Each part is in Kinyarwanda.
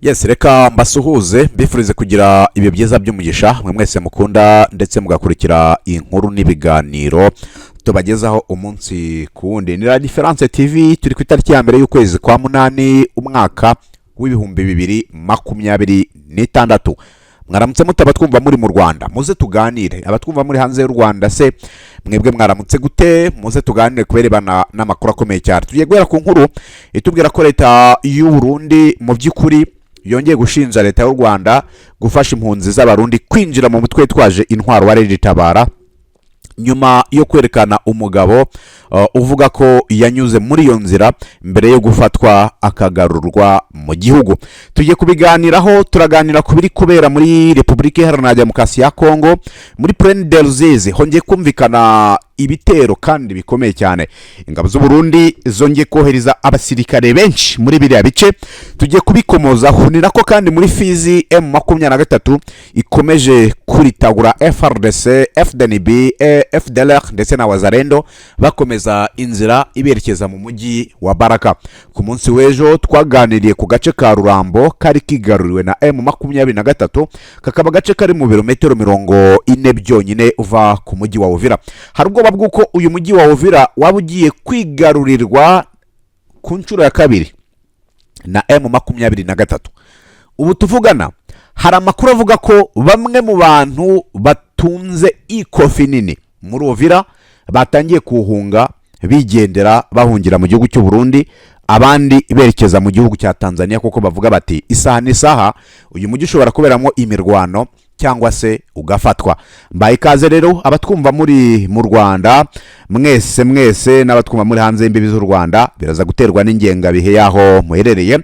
Yes, reka mbasuhuze, mbifurize kugira ibihe byiza by'umugisha, mwe mwese mukunda ndetse mugakurikira inkuru n'ibiganiro tubagezaho umunsi ku wundi. Ni La Difference TV, turi ku itariki ya 1 y'ukwezi kwa 8, umwaka w'2026. Mwaramutse mutaba twumva muri mu Rwanda? Muze tuganire. Abatwumva muri hanze y'u Rwanda se mwebwe mwaramutse gute? Muze tuganire kuberebana n'amakuru akomeye cyane. Tugiye guhera ku nkuru itubwira ko leta y'u Burundi mu by'ukuri yongeye gushinja leta y'u Rwanda gufasha impunzi z'Abarundi kwinjira mu mutwe witwaje intwaro wa Red Tabara, nyuma yo kwerekana umugabo uvuga ko yanyuze muri iyo nzira mbere yo gufatwa akagarurwa mu gihugu. Tugiye kubiganiraho. Turaganira ku biri kubera muri Repubulika Iharanira Demokarasi ya Kongo. Muri Plaine de Ruzizi hongeye kumvikana ibitero kandi bikomeye cyane. Ingabo z'u Burundi zongeye kohereza abasirikare benshi muri biriya bice, tugiye kubikomozaho. Ni nako kandi muri Fizi M23 ikomeje kuritagura FARDC, FDNB, FDLR ndetse na Wazalendo, bakomeza inzira iberekeza mu mujyi wa Baraka. Ku munsi w'ejo twaganiriye ku gace ka Rurambo kari kigaruriwe na M23, kakaba agace kari mu birometero 40 byonyine uva ku mujyi wa Uvira. Hari ubwoba bw'uko uyu mujyi wa Uvira waba ugiye kwigarurirwa ku nshuro ya kabiri na M23. Ubu tuvugana hari amakuru avuga ko bamwe mu bantu batunze ikofi nini muri Uvira batangiye kuwuhunga bigendera, bahungira mu gihugu cy'u Burundi, abandi berekeza mu gihugu cya Tanzania, kuko bavuga bati isaha n'isaha uyu mujyi ushobora kuberamo imirwano cyangwa se ugafatwa. Mbaye ikaze rero abatwumva muri mu Rwanda mwese mwese, n'abatwumva muri hanze y'imbibi z'u Rwanda, biraza guterwa n'ingengabihe y'aho muherereye.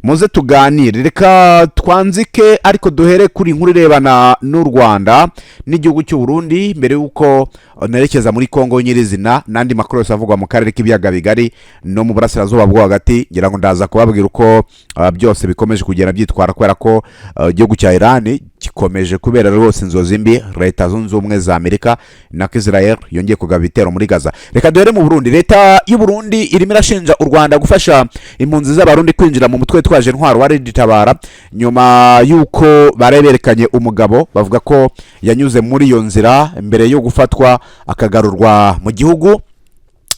Muze tuganire. Reka twanzike, ariko duhere kuri inkuru irebana n'u Rwanda n'igihugu cy'u Burundi mbere y'uko nerekeza muri Kongo nyirizina n'andi makuru yose avugwa mu karere k'Ibiyaga Bigari no mu Burasirazuba bwo Hagati. Ngira ngo ndaza kubabwira uko byose bikomeje kugenda byitwara, kubera ko igihugu cya Iran gikomeje kubera rwose inzozi mbi Leta Zunze Ubumwe za Amerika, nako Israel yongeye kugaba ibitero muri Gaza. Reka duhere mu Burundi. Leta y'u Burundi irimo irashinja u Rwanda gufasha impunzi z'Abarundi kwinjira mu mutwe witwaje intwaro wa Red Tabara, nyuma y'uko bari berekanye umugabo bavuga ko yanyuze muri iyo nzira mbere yo gufatwa akagarurwa mu gihugu.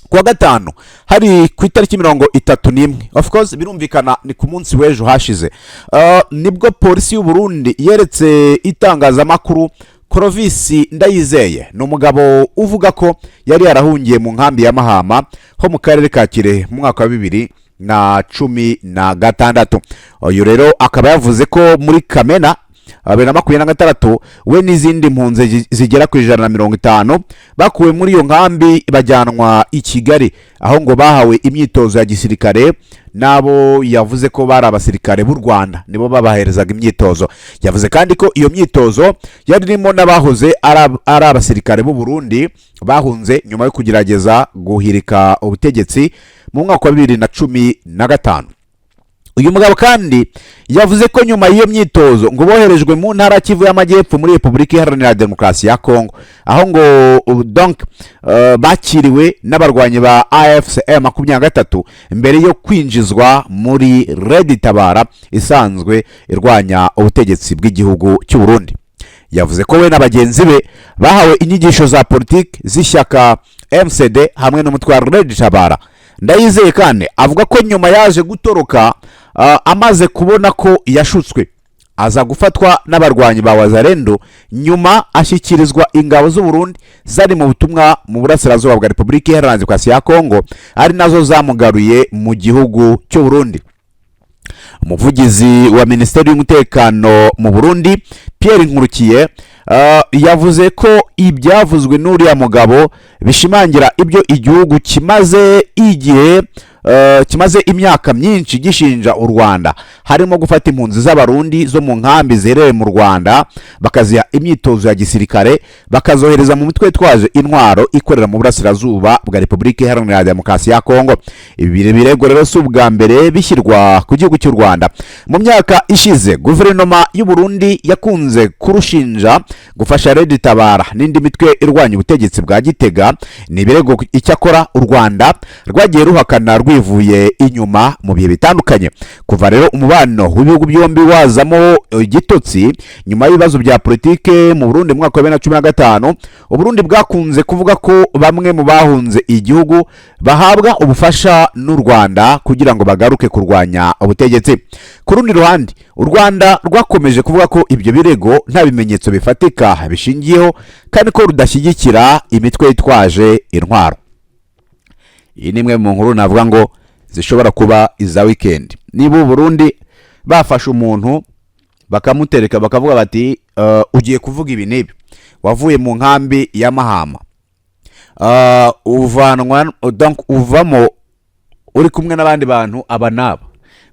Kuwa gatanu, hari ku itariki 31, of course birumvikana ni ku munsi w'ejo hashize, nibwo polisi y'u Burundi yeretse itangazamakuru Clovis Ndayizeye. Ni umugabo uvuga ko yari yarahungiye mu nkambi ya Mahama ho mu karere ka Kirehe mu mwaka wa 2016. Uyu rero akaba yavuze ko muri Kamena 2026 we n'izindi mpunzi zigera ku 150 bakuwe muri iyo nkambi bajyanwa i Kigali, aho ngo bahawe imyitozo ya gisirikare n'abo yavuze ko bari abasirikare b'u Rwanda, nibo babaherezaga imyitozo. Yavuze kandi ko iyo myitozo yari irimo n'abahoze ari abasirikare b'u Burundi bahunze nyuma yo kugerageza guhirika ubutegetsi mu mwaka wa 2015. Uyu mugabo kandi yavuze ko nyuma y'iyo myitozo ngo boherejwe mu ntara Kivu y'Amajyepfo muri Repubulika Iharanira Demokarasi ya Kongo, aho ngo donc bakiriwe n'abarwanyi ba AFC M23 mbere yo kwinjizwa muri Red Tabara isanzwe irwanya ubutegetsi bw'igihugu cy'u Burundi. Yavuze ko we na bagenzi be bahawe inyigisho za politiki z'ishyaka MCD hamwe n'umutwe wa Red Tabara. Ndayizeye kandi avuga ko nyuma yaje gutoroka, amaze kubona ko yashutswe, aza gufatwa n'abarwanyi ba Wazalendo, nyuma ashyikirizwa ingabo z'u Burundi zari mu butumwa mu burasirazuba bwa Repubulika Iharanira Demokarasi ya Kongo, ari nazo zamugaruye mu gihugu cy'u Burundi. Umuvugizi wa Minisiteri y'Umutekano mu Burundi, Pierre Nkurukiye, yavuze ko ibyavuzwe n'uriya mugabo bishimangira ibyo igihugu kimaze igihe, kimaze imyaka myinshi gishinja u Rwanda, harimo gufata impunzi z'Abarundi zo mu nkambi ziherereye mu Rwanda, bakaziha imyitozo ya gisirikare, bakazohereza mu mitwe itwaje intwaro ikorera mu burasirazuba bwa Repubulika Iharanira Demokarasi ya Kongo. Ibi birego rero si ubwa mbere bishyirwa ku gihugu cy'u Rwanda. Mu myaka ishize guverinoma y'u Burundi yakunze kurushinja gufasha Red Tabara n'indi mitwe irwanya ubutegetsi bwa Gitega. Ni ibirego icyakora u Rwanda rwagiye ruhakana rwivuye inyuma. rwivuye inyuma mu bihe bitandukanye. Kuva rero umubano w'ibihugu byombi wazamo igitotsi nyuma y'ibibazo bya politike mu Burundi mu mwaka wa 2015, Uburundi bwakunze kuvuga ko bamwe mu bahunze igihugu bahabwa ubufasha n'u Rwanda kugira ngo bagaruke kurwanya ubutegetsi. Ku rundi ruhande, u Rwanda rwakomeje kuvuga ko ibyo birego nta bimenyetso bifatika bishingiyeho kandi ko rudashyigikira imitwe yitwaje intwaro. Iyi ni imwe mu nkuru navuga ngo zishobora kuba iza weekend. Niba u Burundi bafashe umuntu bakamutereka, bakavuga bati: "Ugiye kuvuga ibi n'ibi, wavuye mu nkambi ya Mahama, uvanwa, donc uvamo uri kumwe n'abandi bantu aba n'aba,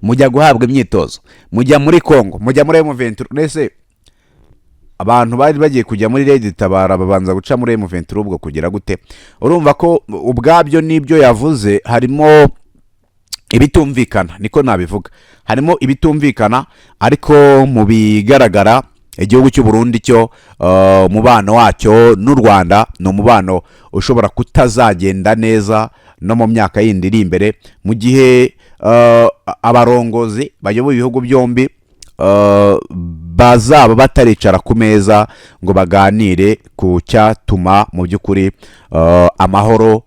mujya guhabwa imyitozo, mujya muri Congo, mujya muri M23." Nese abantu bari bagiye kujya muri Red Tabara babanza guca muri M23 ubwo kugira gute? Urumva ko ubwabyo n'ibyo yavuze harimo ibitumvikana, niko nabivuga, harimo ibitumvikana. Ariko mu bigaragara, igihugu cy'u Burundi cyo umubano wacyo n'u Rwanda ni umubano ushobora kutazagenda neza no mu myaka yindi iri imbere, mu gihe abarongozi bayoboye ibihugu byombi bazaba bataricara ku meza ngo baganire ku cyatuma mu by'ukuri amahoro,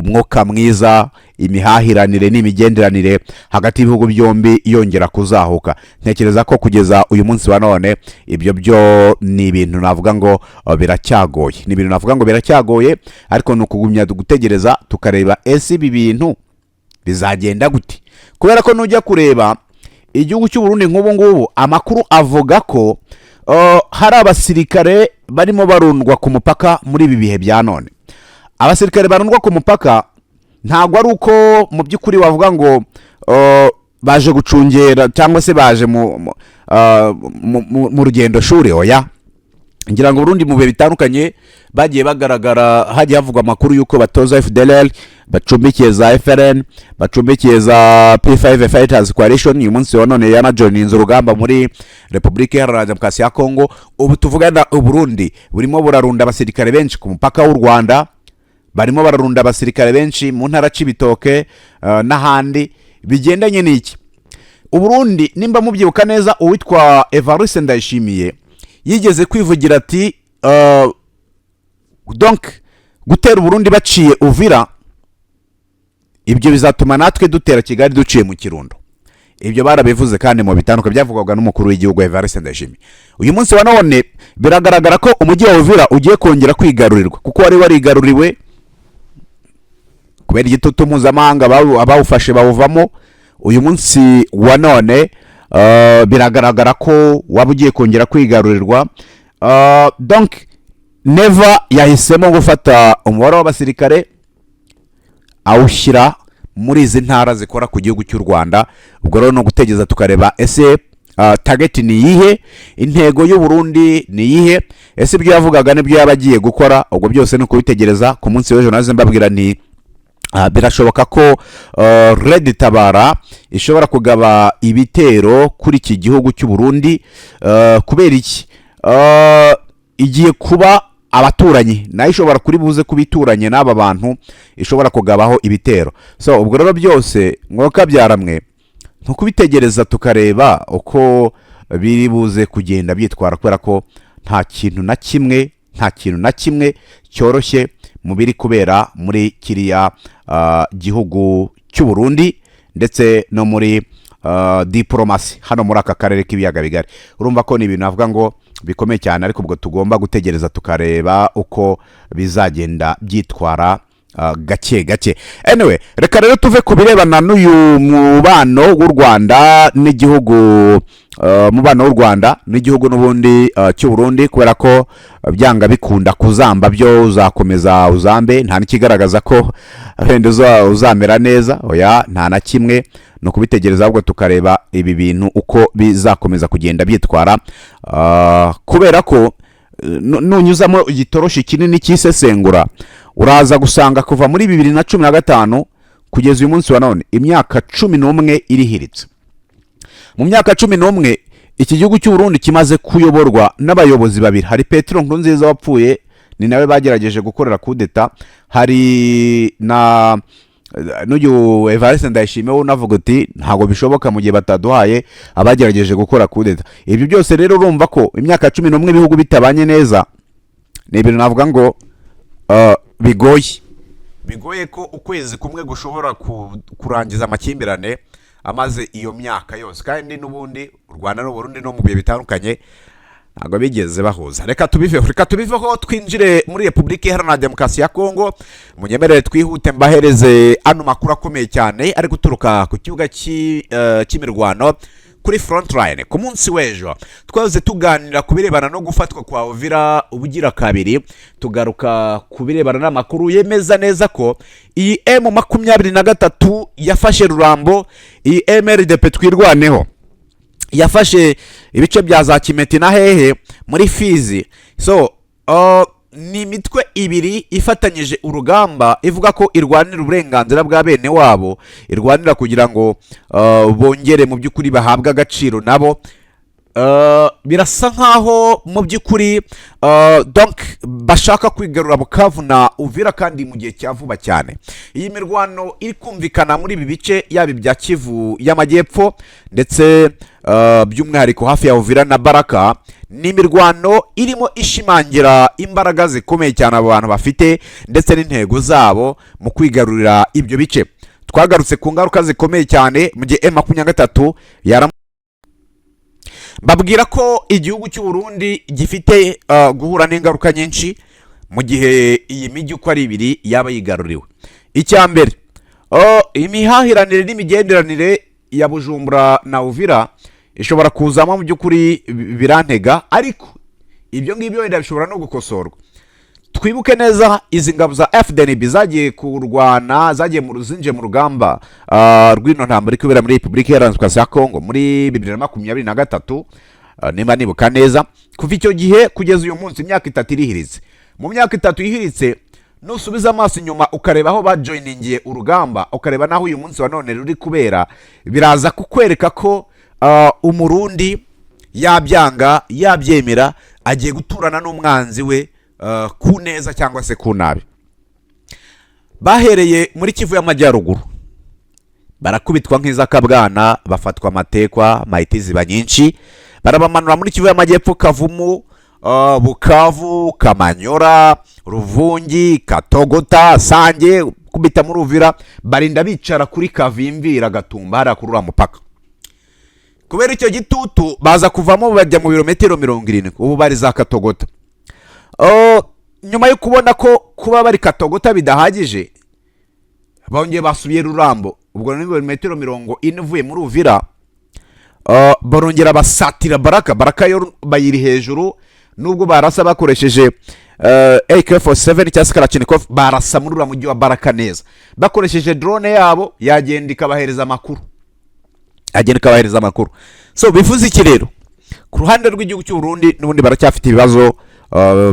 umwuka mwiza, imihahiranire n'imigenderanire hagati y'ibihugu byombi yongera kuzahuka. Ntekereza ko kugeza uyu munsi wa none ibyo byo ni ibintu navuga ngo biracyagoye, ni ibintu navuga ngo biracyagoye. Ariko ni ukugumya gutegereza tukareba ese ibi bintu bizagenda gute, kubera ko nujya kureba igihugu cy'u Burundi nk'ubu ngubu, amakuru avuga ko hari abasirikare barimo barundwa ku mupaka muri ibi bihe bya none. Abasirikare barundwa ku mupaka ntabwo ari uko mu by'ukuri wavuga ngo baje gucungera cyangwa se baje mu rugendo shuri. Oya, ngira ngo Burundi mu bihe bitandukanye bagiye bagaragara, hagiye havugwa amakuru y'uko batoza FDLR, bacumbikiye za FRN, bacumbikiye za P5 Fighters Coalition. Uyu munsi wa none yanajoininze urugamba muri Repubulika Iharanira Demokarasi ya Kongo. Ubu tuvugana, Uburundi burimo burarunda abasirikare benshi ku mupaka w'u Rwanda, barimo bararunda abasirikare benshi mu ntara Cibitoke n'ahandi. Bigendanye n'iki? Uburundi, nimba mubyibuka neza, uwitwa Evariste Ndayishimiye yigeze kwivugira ati donc gutera Uburundi baciye Uvira, ibyo bizatuma natwe dutera Kigali duciye mu Kirundo. Ibyo barabivuze kandi mu bitandukanye byavugwaga n'umukuru w'igihugu Evariste Ndayishimiye. Uyu munsi wa none biragaragara ko umujyi wa Uvira ugiye kongera kwigarurirwa, kuko wari warigaruriwe kubera igitutu mpuzamahanga, abawufashe bawuvamo. Uyu munsi wa none biragaragara ko waba ugiye kongera kwigarurirwa. Donc Neva yahisemo gufata umubare w'abasirikare awushyira muri izi ntara zikora ku gihugu cy'u Rwanda. Ubwo rero ni ugutegereza tukareba ese target ni iyihe, intego y'u Burundi ni iyihe, ese ibyo yavugaga nibyo yaba agiye gukora? Ubwo byose ni ukubitegereza. Ku munsi w'ejo naze mbabwira nti birashoboka ko Red Tabara ishobora kugaba ibitero kuri iki gihugu cy'u Burundi. Kubera iki? Igiye kuba abaturanyi, nayo ishobora kuri buze kuba ituranye n'aba bantu ishobora kugabaho ibitero. So ubwo rero byose mwoka byaramwe ni ukubitegereza tukareba uko biri buze kugenda byitwara, kubera ko nta kintu na kimwe, nta kintu na kimwe cyoroshye mu biri kubera muri kiriya gihugu cy'u Burundi ndetse no muri diporomasi hano muri aka karere k'ibiyaga bigari. Urumva ko ni ibintu navuga ngo bikomeye cyane, ariko ubwo tugomba gutegereza tukareba uko bizagenda byitwara gake gake. Anyway, reka rero tuve ku birebana n'uyu mubano w'u Rwanda n'igihugu, mubano w'u Rwanda n'igihugu n'ubundi cy'u Burundi, kubera ko byanga bikunda kuzamba byo uzakomeza uzambe, nta n'ikigaragaza ko wenda uzamera neza. Oya, nta na kimwe. Ni ukubitegereza ahubwo tukareba ibi bintu uko bizakomeza kugenda byitwara, kubera ko nunyuzamo igitoroshi kinini cy'isesengura, uraza gusanga kuva muri 2015 kugeza uyu munsi wa none, imyaka 11 irihiritse. Mu myaka 11 iki gihugu cy'u Burundi kimaze kuyoborwa n'abayobozi babiri. Hari Petero Nkurunziza wapfuye, ni nawe bagerageje gukorera kudeta. Hari na N'uyu Evariste Ndayishimiye we unavuga uti ntabwo bishoboka mu gihe bataduhaye abagerageje gukora kudeta. Ibyo byose rero, urumva ko imyaka 11 ibihugu bitabanye neza ni ibintu navuga ngo bigoye ko ukwezi kumwe gushobora kurangiza amakimbirane amaze iyo myaka yose. Kandi n'ubundi u Rwanda n'u Burundi no mu bihe bitandukanye ntabwo bigeze bahuza. Reka tubiveho, twinjire muri Repubulika Iharanira Demokarasi ya Kongo. Munyemerere twihute, mbahereze ano makuru akomeye cyane ari guturuka ku kibuga cy'imirwano kuri front line. Ku munsi w'ejo twahoze tuganira ku birebana no gufatwa kwa Uvira ubugira kabiri, tugaruka ku birebana n'amakuru yemeza neza ko iyi M23 yafashe Rurambo, iyi MRDP Twirwaneho yafashe ibice bya za Kimeti na hehe muri Fizi. So ni imitwe ibiri ifatanyije urugamba, ivuga ko irwanira uburenganzira bwa bene wabo, irwanira kugira ngo bongere mu by'ukuri bahabwe agaciro nabo. Birasa nkaho mu by'ukuri donc bashaka kwigarura Bukavu na Uvira kandi mu gihe cya vuba cyane. Iyi mirwano iri kumvikana muri ibi bice, yaba ibya Kivu y'Amajyepfo ndetse by'umwihariko hafi ya Uvira na Baraka, ni imirwano irimo ishimangira imbaraga zikomeye cyane abo bantu bafite ndetse n'intego zabo mu kwigarurira ibyo bice. Twagarutse ku ngaruka zikomeye cyane mu gihe M23 yara, babwira ko igihugu cy'u Burundi gifite guhura n'ingaruka nyinshi mu gihe iyi mijyi uko ari ibiri yaba yigaruriwe. Icya mbere, imihahiranire n'imigenderanire ya Bujumbura na Uvira ishobora kuzamo mu by'ukuri birantega, ariko ibyo ngibyo wenda bishobora no gukosorwa. Twibuke neza izi ngabo za FDNB zagiye kurwana, zagiye mu zinjiye mu rugamba rw'ino ntambara iri kubera muri Repubulika Iharanira Demokarasi ya Kongo muri 2023, nimba nibuka neza. Kuva icyo gihe kugeza uyu munsi, imyaka 3 irihiritse. Mu myaka 3 ihiritse, nusubiza amaso inyuma ukareba aho bajoyiningiye urugamba, ukareba n'aho uyu munsi wa none ruri kubera, biraza kukwereka ko Umurundi yabyanga yabyemera agiye guturana n'umwanzi we, ku neza cyangwa se ku nabi. Bahereye muri Kivu y'Amajyaruguru, barakubitwa nk'izakabwana, bafatwa amatekwa, mayiti ziba nyinshi, barabamanura muri Kivu y'Amajyepfo: Kavumu, Bukavu, Kamanyora, Ruvungi, Katogota, Sange, kubita muri Uvira, barinda bicara kuri Kavimvira, Gatumba, hariya kuri uriya mupaka. Kubera icyo gitutu baza kuvamo, bajya mu birometero 70, ubu bari za Katogota. Oh, nyuma yo kubona ko kuba bari Katogota bidahagije, bongeye basubiye Rurambo, ubwo ni ibirometero 40 uvuye muri Uvira. Barongera basatira Baraka. Baraka yo bayiri hejuru, nubwo barasa bakoresheje AK47 cyangwa se Kalashnikov, barasa muri uriya mujyi wa Baraka neza bakoresheje drone yabo, yagenda ikabahereza amakuru, yagenda ikabahereza amakuru. So bivuze iki rero? Ku ruhande rw'igihugu cy'u Burundi n'ubundi baracyafite ibibazo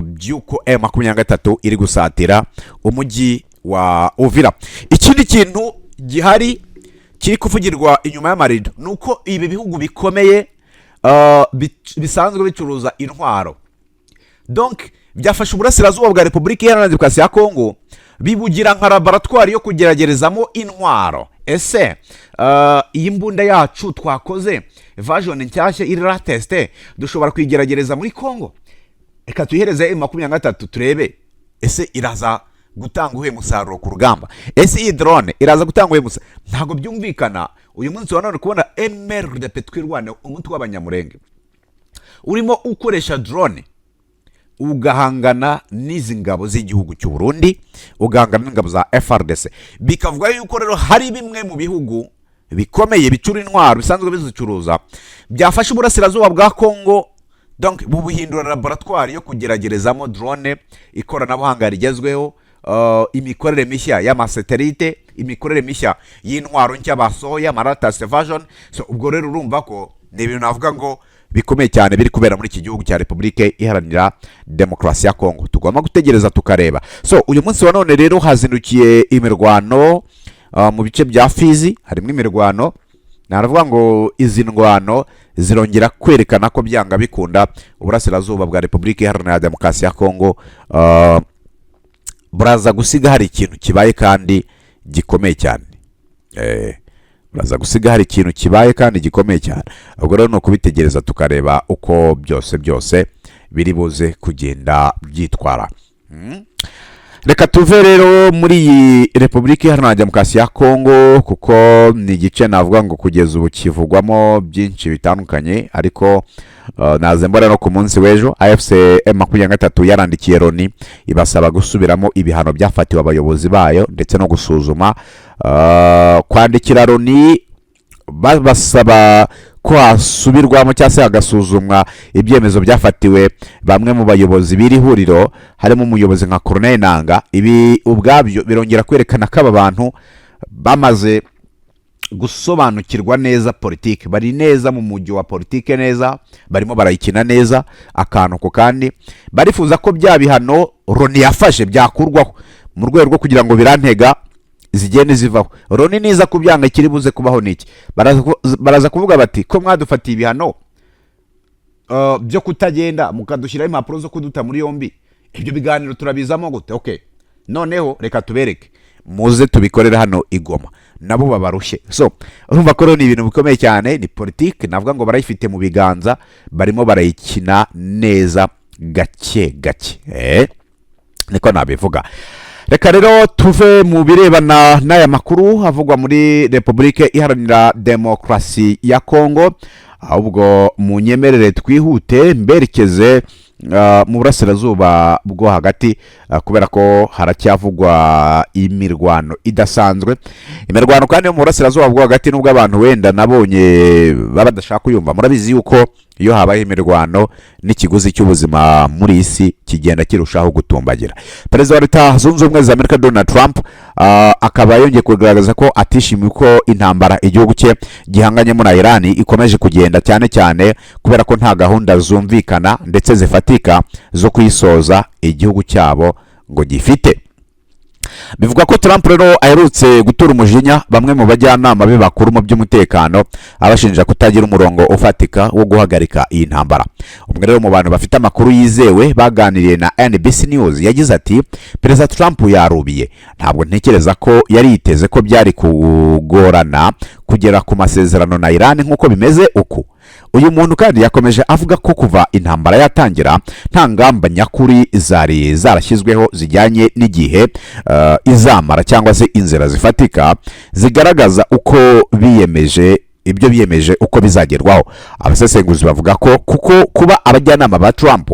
by'uko M23 iri gusatira umujyi wa Uvira. Ikindi kintu gihari kiri kuvugirwa inyuma y'amarido ni uko ibi bihugu bikomeye bisanzwe bicuruza intwaro, donc byafashe uburasirazuba bwa Repubulika Iharanira Demokarasi ya Kongo bibugira nka laboratwari yo kugeragerezamo intwaro. Ese iyi mbunda yacu twakoze version nshyashya iri latest dushobora kuyigeragereza muri Kongo? Reka tuyihereze M23 turebe ese iraza gutanga uhuye musaruro ku rugamba, ese iyi drone iraza gutanga uhuye musaruro? Ntabwo byumvikana uyu munsi wa none kubona MRDP Twirwane, umutwe w'Abanyamurenge, urimo ukoresha drone ugahangana n'izi ngabo z'igihugu cy'u Burundi, ugahangana n'ingabo za FARDC. Bikavuga yuko rero hari bimwe mu bihugu bikomeye bicura intwaro, bisanzwe bizicuruza, byafashe uburasirazuba bwa Kongo, donc bubuhindura laboratwari yo kugeragerezamo drone, ikoranabuhanga rigezweho, imikorere mishya y'amasatelite, imikorere mishya y'intwaro nshya basohoye, ama latest version. So ubwo rero urumva ko ni ibintu navuga ngo bikomeye cyane biri kubera muri iki gihugu cya Repubulika Iharanira Demokarasi ya Kongo. Tugomba gutegereza tukareba. So uyu munsi wa none rero hazindukiye imirwano mu bice bya Fizi, harimo imirwano. Naravuga ngo izi ndwano zirongera kwerekana ko byanga bikunda uburasirazuba bwa Repubulika Iharanira Demokarasi ya Kongo buraza gusiga hari ikintu kibaye kandi gikomeye cyane. Uraza gusiga hari ikintu kibaye kandi gikomeye cyane. Ubwo rero ni ukubitegereza tukareba uko byose byose biri buze kugenda byitwara. Reka tuve rero muri iyi Repubulika Iharanira Demokarasi ya Kongo, kuko ni igice navuga ngo kugeza ubu kivugwamo byinshi bitandukanye. Ariko naze mbona no ku munsi w'ejo AFC M23 yarandikiye Loni ibasaba gusubiramo ibihano byafatiwe abayobozi bayo ndetse no gusuzuma kwandikira Loni babasaba ko hasubirwamo cyangwa se hagasuzumwa ibyemezo byafatiwe bamwe mu bayobozi b'iri huriro, harimo umuyobozi nka Corneille Nanga. Ibi ubwabyo birongera kwerekana ko aba bantu bamaze gusobanukirwa neza politiki, bari neza mu mujyi wa politiki neza, barimo barayikina neza akantu ku kandi. Barifuza ko bya bihano Loni yafashe byakurwaho mu rwego rwo kugira ngo birantega zigende zivaho. Loni niza kubyanga, ikiri buze kubaho niki? Baraza kuvuga bati: "Ko mwadufatiye ibihano byo kutagenda, mukadushyiraho impapuro zo kuduta muri yombi, ibyo biganiro turabizamo gute? Okay, noneho reka tubereke, muze tubikorere hano i Goma," nabo babarushye. So urumva ko rero ni ibintu bikomeye cyane, ni politiki navuga ngo barayifite mu biganza, barimo barayikina neza gake gake, niko nabivuga. Reka rero tuve mu birebana n'aya makuru avugwa muri Repubulika Iharanira Demokarasi ya Kongo, ahubwo munyemerere twihute mberekeze mu burasirazuba bwo hagati, kubera ko haracyavugwa imirwano idasanzwe. Imirwano kandi yo mu burasirazuba bwo hagati, nubwo abantu wenda nabonye baba badashaka kuyumva, murabizi yuko iyo habaye imirwano n'ikiguzi cy'ubuzima muri iyi si kigenda kirushaho gutumbagira. Perezida wa Leta Zunze Ubumwe za Amerika Donald Trump akaba yongeye kugaragaza ko atishimiye uko intambara igihugu cye gihanganyemo na Irani ikomeje kugenda, cyane cyane kubera ko nta gahunda zumvikana ndetse zifatika zo kuyisoza igihugu cyabo ngo gifite. Bivugwa ko Trump rero aherutse gutura umujinya bamwe mu bajyanama be bakuru mu by'umutekano, abashinja kutagira umurongo ufatika wo guhagarika iyi ntambara. Umwe rero mu bantu bafite amakuru yizewe baganiriye na NBC News yagize ati: "Perezida Trump yarubiye. Ntabwo ntekereza ko yari yiteze ko byari kugorana kugera ku masezerano na Iran nk'uko bimeze uku." Uyu muntu kandi yakomeje avuga ko kuva intambara yatangira nta ngamba nyakuri zari zarashyizweho zijyanye n'igihe izamara cyangwa se inzira zifatika zigaragaza uko biyemeje, ibyo biyemeje uko bizagerwaho. Abasesenguzi bavuga ko kuko kuba abajyanama ba Trump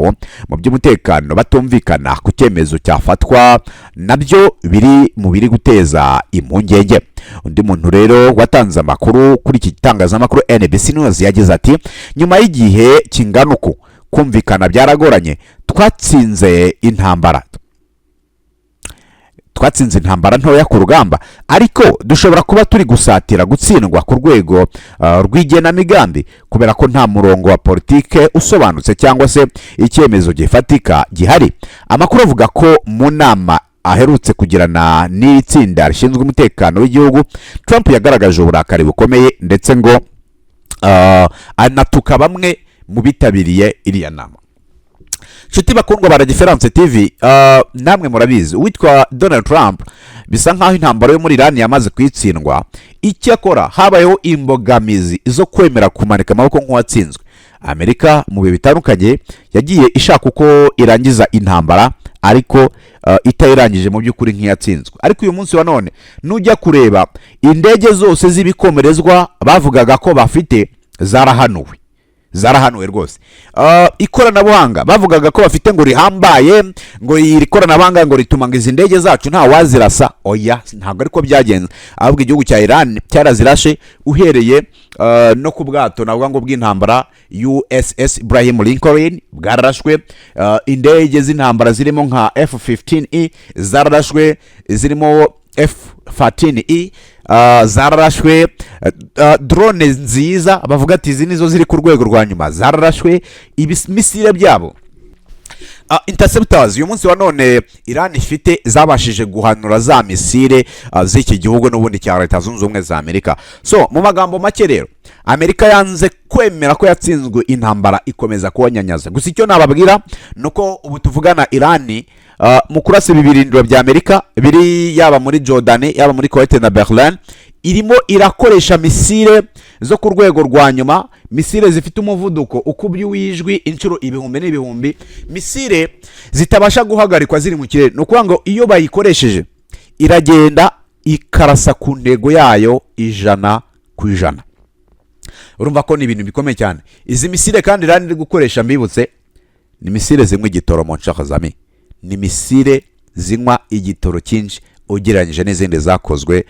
mu by'umutekano batumvikana ku cyemezo cyafatwa nabyo biri mu biri guteza impungenge. Undi muntu rero watanze amakuru kuri iki gitangazamakuru NBC News yagize ati: "Nyuma y'igihe kingana uku, kumvikana byaragoranye. Twatsinze intambara ntoya ku rugamba, ariko dushobora kuba turi gusatira gutsindwa ku rwego rw'igenamigambi kubera ko nta murongo wa politike usobanutse cyangwa se icyemezo gifatika gihari." Amakuru avuga ko mu nama aherutse kugirana n'iri tsinda rishinzwe umutekano w'igihugu, Trump yagaragaje uburakari bukomeye ndetse ngo anatuka bamwe mu bitabiriye iriya nama. Nshuti bakundwa ba La Difference TV, namwe murabizi, uwitwa Donald Trump bisa nkaho intambara yo muri Iran yamaze kuyitsindwa. Icyakora habayeho imbogamizi zo kwemera kumanika amaboko nk'uwatsinzwe. Amerika mu bihe bitandukanye yagiye ishaka uko irangiza intambara, ariko itayirangije mu by'ukuri nk'iyatsinzwe. Ariko uyu munsi wa none nujya kureba, indege zose z'ibikomerezwa bavugaga ko bafite zarahanuwe, zarahanuwe rwose. Ikoranabuhanga bavugaga ko bafite ngo rihambaye, ngo iri koranabuhanga ngo rituma ngo izi ndege zacu nta wazirasa, oya, ntabwo ariko byagenze. Ahubwo igihugu cya Iran cyarazirashe, uhereye no ku bwato navuga ngo bw'intambara USS Ibrahim Lincoln bwararashwe, indege z'intambara zirimo nka F-15E zararashwe, zirimo F-13E zararashwe, drone nziza bavuga ati izi nizo ziri ku rwego rwa nyuma zararashwe, ibimisire byabo, interceptors uyu munsi wa none Iran ifite zabashije guhanura za misile z'iki gihugu n'ubundi cya Leta Zunze Ubumwe za Amerika. So mu magambo make rero, Amerika yanze kwemera ko yatsinzwe intambara, ikomeza kubanyanyaza. Gusa icyo nababwira ni uko ubu tuvugana Irani mu kurasa ibi birindiro bya Amerika biri yaba muri Jordan, yaba muri Kuwait na Bahrain, irimo irakoresha misile zo ku rwego rwa nyuma, misile zifite umuvuduko ukubye uw'ijwi inshuro ibihumbi n'ibihumbi, misile zitabasha guhagarikwa ziri mu kirere. Ni ukuvuga ngo iyo bayikoresheje iragenda ikarasa ku ntego yayo 100%. Urumva ko ni ibintu bikomeye cyane. Izi misile kandi Irani iri gukoresha, mbibutse, ni misile zinywa igitoro, mon chers amis, ni misile zinywa igitoro cyinshi ugereranyije n'izindi zakozwe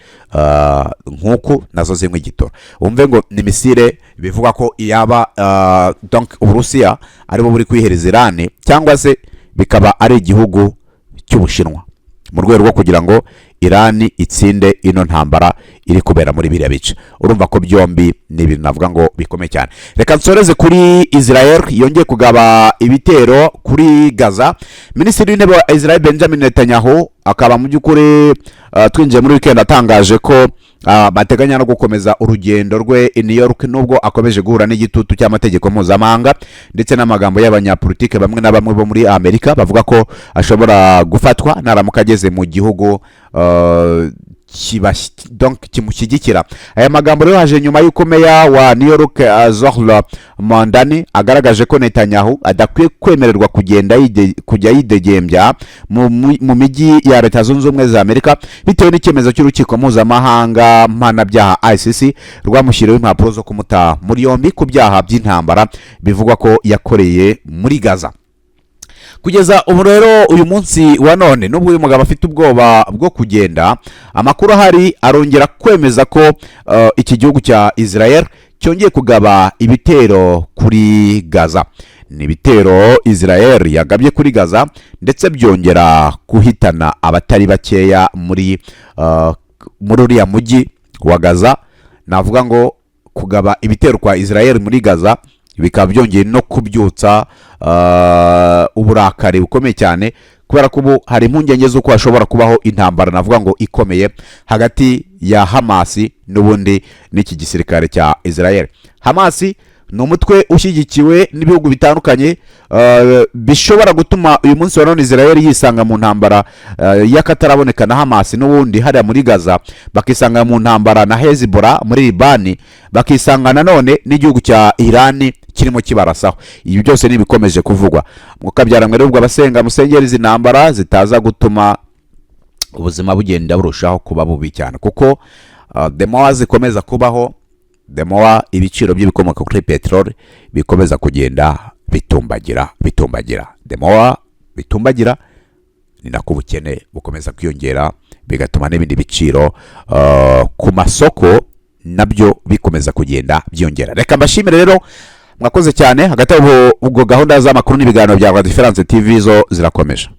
nk'uku nazo zinywa igitoro. Wumve ngo ni misile bivuga ko yaba donc Uburusiya aribo buri kwihereza Irani, cyangwa se bikaba ari igihugu cy'Ubushinwa, mu rwego rwo kugira ngo Irani itsinde ino ntambara iri kubera muri biriya bice. Urumva ko byombi ni ibintu navuga ngo bikomeye cyane. Reka nsoreze kuri Israel yongeye kugaba ibitero kuri Gaza. Minisitiri w'Intebe wa Israel Benjamin Netanyahu akaba mu by'ukuri twinjiye muri weekend atangaje ko bateganya no gukomeza urugendo rwe i New York, nubwo akomeje guhura n'igitutu cy'amategeko mpuzamahanga ndetse n'amagambo y'abanyapolitike bamwe na bamwe bo muri Amerika bavuga ko ashobora gufatwa naramuka ageze mu gihugu donc kimushyigikira. Aya magambo rero haje nyuma y'uko meya wa New York Zohran Mamdani agaragaje ko Netanyahu adakwiye kwemererwa kugenda kujya yidegembya mu mijyi ya Leta Zunze Ubumwe za Amerika, bitewe n'icyemezo cy'urukiko mpuzamahanga mpanabyaha ICC rwamushyiriweho impapuro zo kumuta muri yombi ku byaha by'intambara bivugwa ko yakoreye muri Gaza. Kugeza ubu rero, uyu munsi wa none, nubwo uyu mugabo afite ubwoba bwo kugenda, amakuru ahari arongera kwemeza ko iki gihugu cya Israel cyongeye kugaba ibitero kuri Gaza. Ni ibitero Israel yagabye kuri Gaza, ndetse byongera guhitana abatari bakeya muri uriya mujyi wa Gaza. Navuga ngo kugaba ibitero kwa Israel muri Gaza bikaba byongeye no kubyutsa uburakari bukomeye cyane, kubera ko ubu hari impungenge z'uko hashobora kubaho intambara navuga ngo ikomeye hagati ya Hamasi n'ubundi n'iki gisirikare cya Israel. Hamasi ni umutwe ushyigikiwe n'ibihugu bitandukanye, bishobora gutuma uyu munsi wa none Israel yisanga mu ntambara y'akataraboneka na Hamasi n'ubundi hariya muri Gaza, bakisanga mu ntambara na Hezbollah muri Libani, bakisanga nanone n'igihugu cya Irani kirimo kibarasaho. Ibi byose ni ibikomeje kuvugwa. Mukabyara mwe ubwo abasenga musengera izi ntambara zitaza gutuma ubuzima bugenda burushaho kuba bubi cyane, kuko the more zikomeza kubaho, the more ibiciro by'ibikomoka kuri peteroli bikomeza kugenda bitumbagira, bitumbagira. The more bitumbagira, ni nako ubukene bukomeza kwiyongera, bigatuma n'ibindi biciro ku masoko nabyo bikomeza kugenda byiyongera. Reka mbashimire rero, mwakoze cyane. Hagati aho ubwo gahunda z'amakuru n'ibiganiro bya Rwa Difference TV zo zirakomeje.